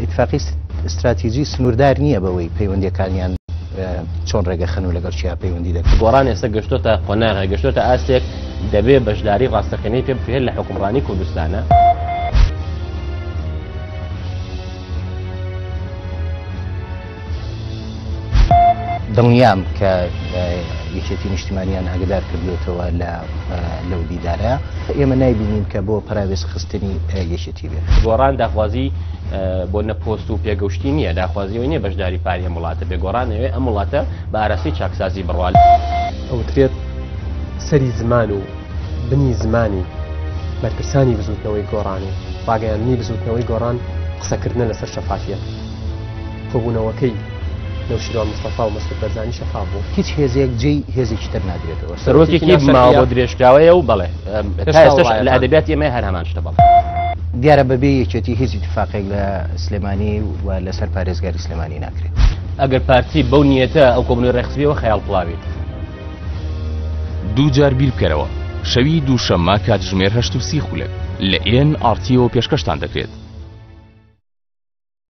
ئیتفاقی ستراتیجی سنووردار نییە بەوەی پەیوەندیەکانیان چۆن ڕێگەخەن و لەگەڵ چیا پەیوەندی دەکەن. گۆڕان ئێستا گەشتۆتە قۆناغێک، گەشتۆتە ئاستێک دەبێ بەشداری ڕاستەقینەی پێ بکرێت لە حوکمڕانی کوردستانە. دڵنیام کە یەکێتی نیشتیمانیان ئاگدار کردوێتەوە لە لەو دیدارە ئێمە نایبینین کە بۆ پەراوێز خستنی یەکێتی بێت. گۆڕان داخوازی بۆ نە پۆست و پێگەوشتی نییە داخوازی ئەوەی نییە بەشداری پاری ئەم وڵاتە بێ گۆڕان ئەوێ ئەم وڵاتە بە ئاراستەی چاکسازی بڕوا. ئەوترێت سەری زمان و بنی زمانی بەرپرسانی بزوتنەوەی گۆڕان و ڕاگەیاندنی بزوتنەوەی گۆڕان قسەکردنە لەسەر شەفافیەت. کۆبوونەوەکەی نەوشیروان مستەفا و مەسعود بەرزانی شەفاف بوو. هیچ هێزێک جێی هێزێکی تر ناگرێتەوە. سەرۆکێکی ماوە بۆ درێژکراوەیە و بەڵێ تا ئێستاش لە ئەدەبیاتی ئێمە هەر هەمان شتە بەڵێ. دیارە بەبێ یەکێتی هیچ ئیتفاقێک لە سلێمانی و لەسەر پارێزگاری سلێمانی ناکرێت. ئەگەر پارتی بەو نیەتە ئەو کۆبوونەوەی ڕێکخستبێەوە خەیاڵ پڵاوی. دووجار بیر بکەرەوە شەوی دووشەممە کاتژمێر 8:30 لە ئێن ئاڕ تیەوە پێشکەشتان دەکرێت.